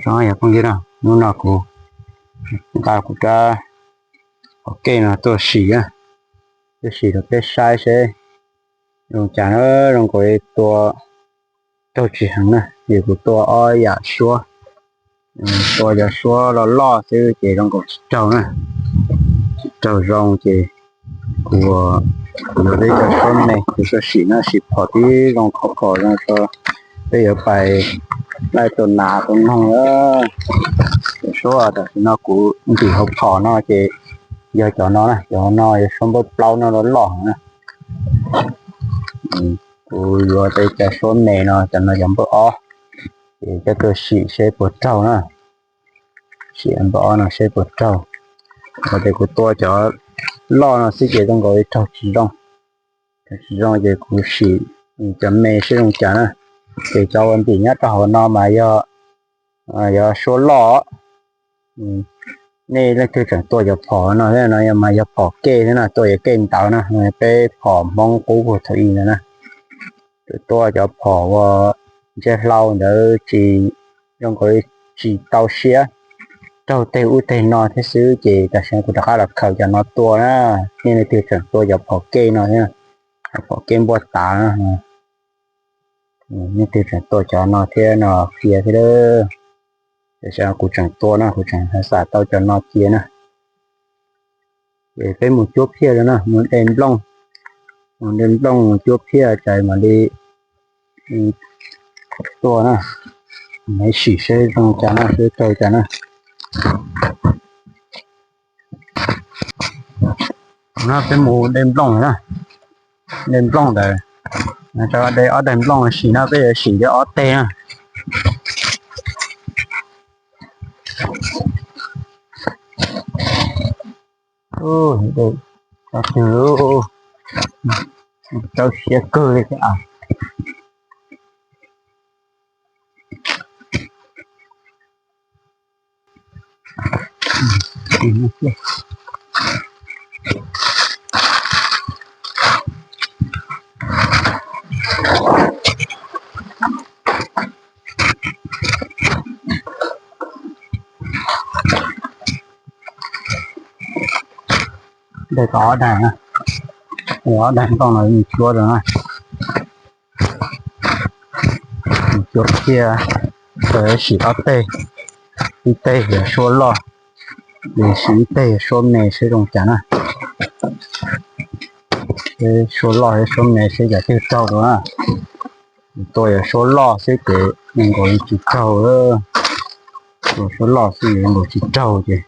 Nyob zoo phooj ywg na, hnub no kuv nqa kuv rab phom kej no tuaj sim, tuaj sim rau peb saib seb zoo cas na, zoo nkaus li tua raug tsis heev na, vim kuv tua ob yam suab, tua cov suab loj loj xwb ces zoo nkaus tsis raug na, tsis raug zoo ces kuv yuav peb cov suab me kuv tuaj sim na, sim phom tib zoo khov khom zoo tso, peb yuav pais laij tua nas tua noog. Cov suab tam sim no kuv ntim hauv phom no ces yog cov no na, cov no yog suab npawb plaub no loj loj na. Kuv yuav peb cov suab me no, cov no yog npawb ob, ces coj tuaj sim seb puas raug na, sim npawb ob no seb puas raug. Yog tias kuv tua cov loj no xwb ces zoo nkaus li raug tsis zoo, raug tsis zoo ces kuv sim cov me seb zoo cas na. Ces cov uas ntim nyob rau hauv no mas yog, yog suab loj. Nej leej twg tseem tua cov phom no thiab no mas yog phom kej thiab na, tua cov kej ntawd na, peb phom Hmoob qub puag thaum ub ntawd na. Tua cov phom uas ntsej hlau ntawd tsis, zoo nkaus li tsis tau siab, raug teg ub teg no thiab xwb ces tam sim no kuv rov qab los khaws cov no tua na. Nej leej twg tseem tua cov phom kej no thiab, phom kej npuaj tav na, nej leej twg tseem tua cov no thiab no qhia thiab. Tam sim no kuv tseem tua no, kuv tseem xav tau cov no cia na. Ces peb mus cuab phiaj rau na, mus de nplooj, mus de nplooj mus cuab phiaj ces mam li tua na, mam sim seb zoo cas na, seb raug cas na. No peb mus de nplooj na, de nplooj ntawd, de ob daig nplooj sim no peb yuav sim li ob teg na. Rau siab kawg li thiab. De tau ob daig na, ob daig nplooj no mus cuab rau na, mus cuab phiaj, sim ob teg, ib teg yog suab loj, sim ib teg yog suab me seb zoo cas na. Suab loj thiab suab me seb cas twg raug dua na. Tua yog suab loj xwb ces nkaus li tsis raug, tua suab loj xwb nkaus tsis raug ces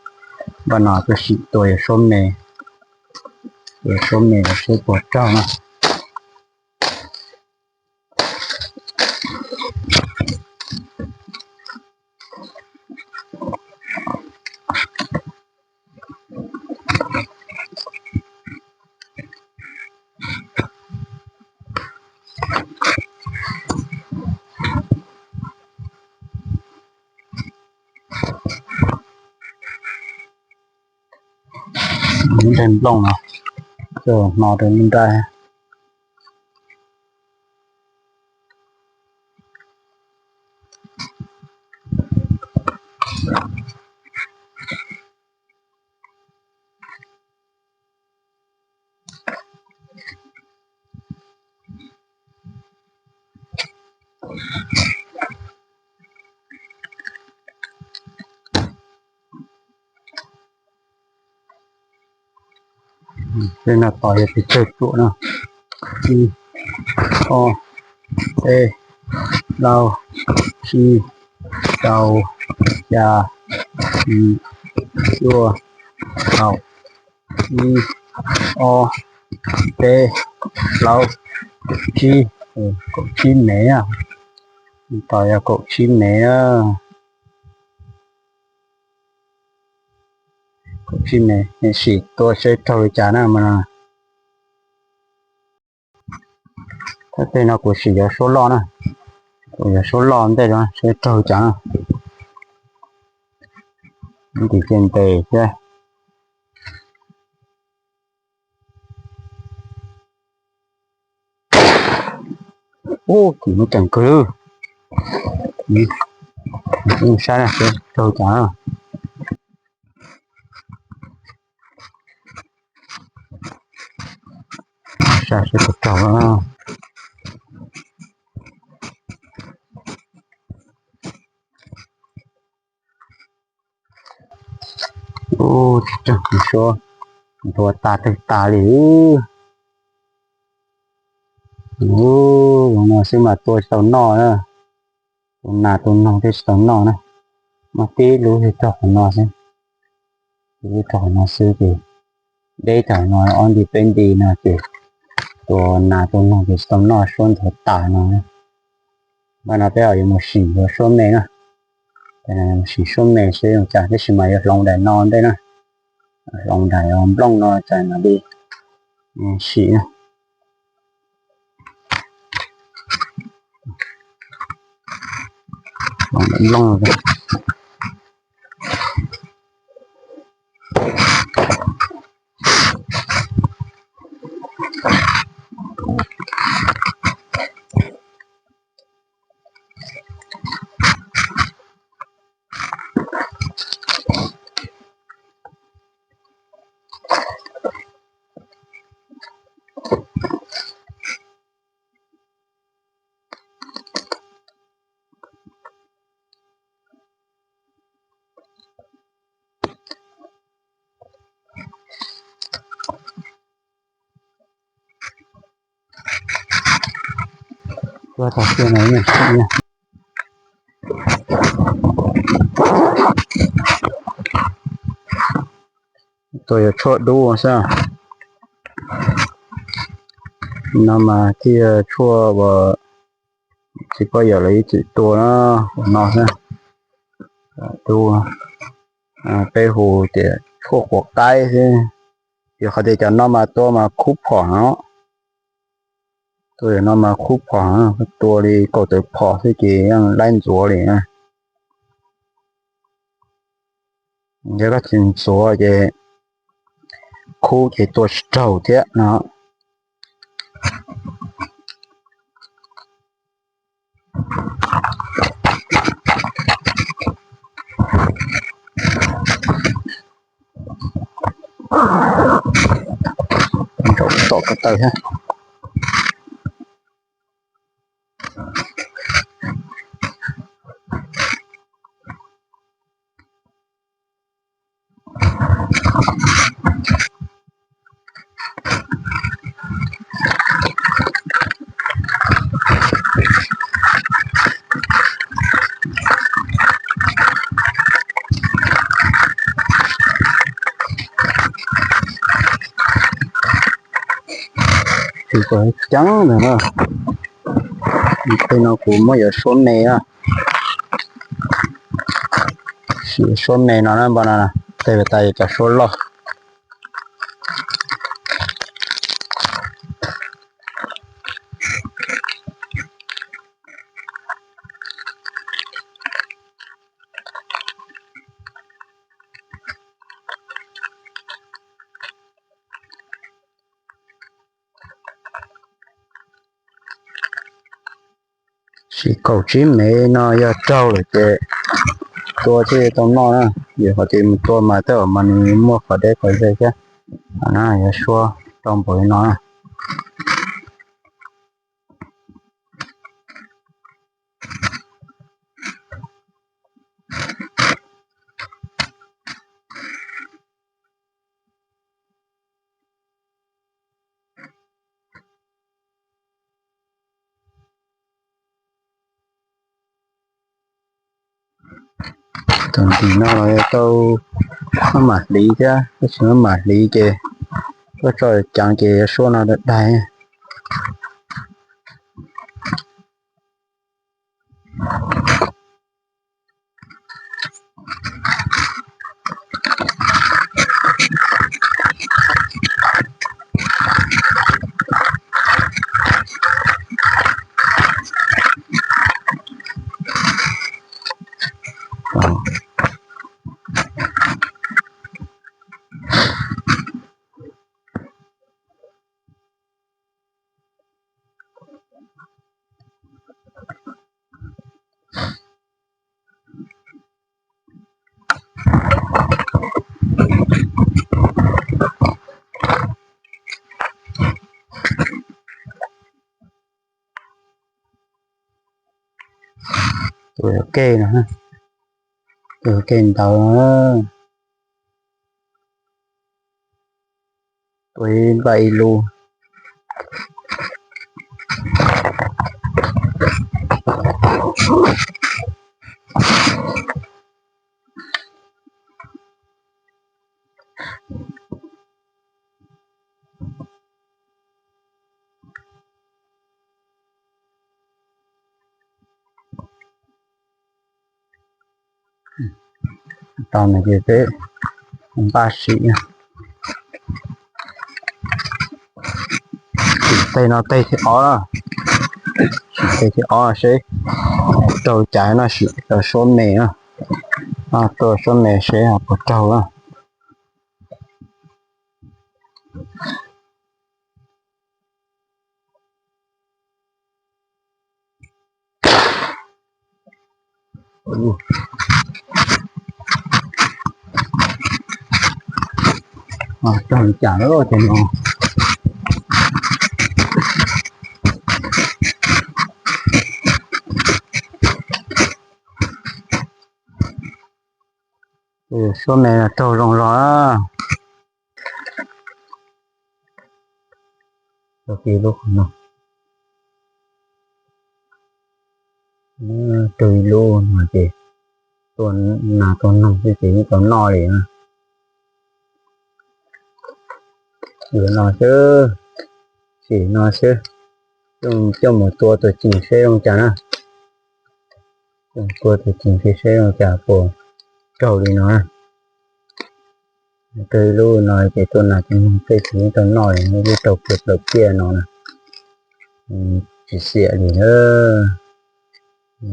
npaj no tuaj sim tua yog suab me, tua suab me seb puas raug na. Lub nroog nplooj no, hno rau lub nrab. Tej no tos yog pes tsawg tsuam no. Ib, ob, peb, plaub, tsib, rau, xya, yim, cuaj, kaum, ib, ob, peb, plaub, tsib, kaum tsib mev. Tos yog kaum tsib mev. Kaum tsib mev, sim tua seb raug li cas na mas. Tej no kuv sim yog suab loj na, kuv yog suab loj ntej seb raug li cas na. Ntim cia ntes thiab. Ub, kim muaj ceem kawg. Saib na, raug cas. Saib seb puas raug. Ub, tsis raug, suab nthua tas twg tas li. Ub, no xwb mas tua tsis tau noj na. Tus nas tus noog thiaj tsis tau noj na. Muaj tib lub yog raug qhov no xwb. Tib lub raug qhov no xwb ces deb tag no ob nti peb nti no ces tus nas tus noog ces tsis tau noj, suab nthua tas no. Npaj no peb yuav mus sim yuav suab me na. Sim suab me seb cas, tab sis mas yuav hloov daim no ntej na. Hloov daim nplooj no cas mam li sim na. Tua tom kiag no na. Tua yog tshuaj dub xwb. No mas thiaj tshuaj uas tsis paub yog lawv ib txwm tua no, ua no xwb. Dub, peb hu tias tshuaj quav qaib xwb. Yog qhov tias cov no mas tua mas khub phom no. Tua cov no mas khub phom, tua li kaum tawm phom xwb ces yeej laib ntxuav li na. Yog koj tsis ntxuav ces khub ces tua tsis raug thiab no. Nraum tom ko taw thiab. Tus ko ceeb ntawm no. Tej no kuv muab yuav suab me na. Siv suab me no na, npaj no, tej tas yuav cov suab loj. Siv kaum tsib mev no yog raug lawm ces tua thiaj tau noj na. Yog qhov tias mus tua mas tej zaum mas nws muaj qhov deb qhov ze thiab. Qhov no yog suab rau npaum li no na. Tus ntim no los tau, maj mam hliv thiab, tab sis maj mam hliv ces tuaj tso ceev ces yuav suab no daig daig. Tus keg no, tus keg ntawd. Tua ib npaj ib lub. Tau no ces peb npaj sim, sim teg no teg thib ob, sim teg thib ob seb raug cas no, sim rau suab me na, tua suab me seb puas raug na. Raug cas lawm ces no. Suab me raug zoo zog. Raug ib lub no, raug ib lub no ces tua nas tua noog xwb ces yeej tau noj li na. Yuav no xwb, sim no xwb, coj mus tua tus cim seb zoo cas na. Tua tus cim seb zoo cas puas raug li no na. Raug ib lub no ces tua nas tua noog tej ces yeej tau noj li, ib lub raug plaws plaws ciaj no na. Tsis xiam li na.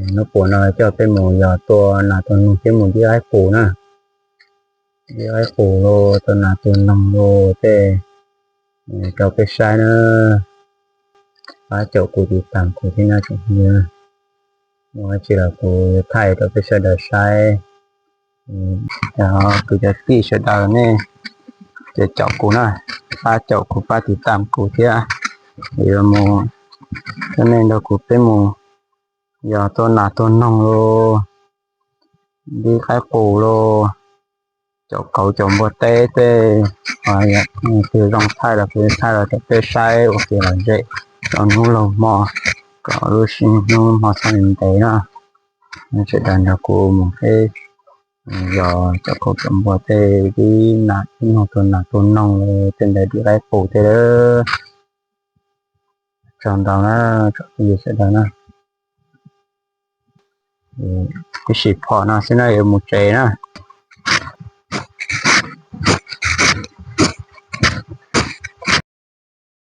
Hnub puas no coj peb mus yog tua nas tua noog thiab mus dib qaib qus na. Dib qaib qus los tua nas tua noog los tej rau peb saib na. Pab caum kuv tiv tam kuv thiab na tsoom phooj ywg. Muaj dab tsi los kuv thaij rau peb sawv daws saib. Yog kuv cov tij sawv daws nej ces caum kuv na, pab caum kuv pab tiv tam kuv thiab. Yuav mus, nej nrog kuv peb mus yog tua nas tua noog los, dib qaib qus los, caum kauv caum npua teb tej, twg zoo thaij los kuv thaij los rau peb saib ua kev lom zem rau hnub laug hmo, kom lub hnub hmo txhob ntev na. Sawv daws nrog kuv mus peb yog caum kauv caum npua tej, dib nas dib noog, tua nas tua noog tej ntawd, dib qaib qus tej. Tsaug ntau na, tsoom phooj ywg sawv daws na. Ib sim phom no xwb na yuav mus tsev na.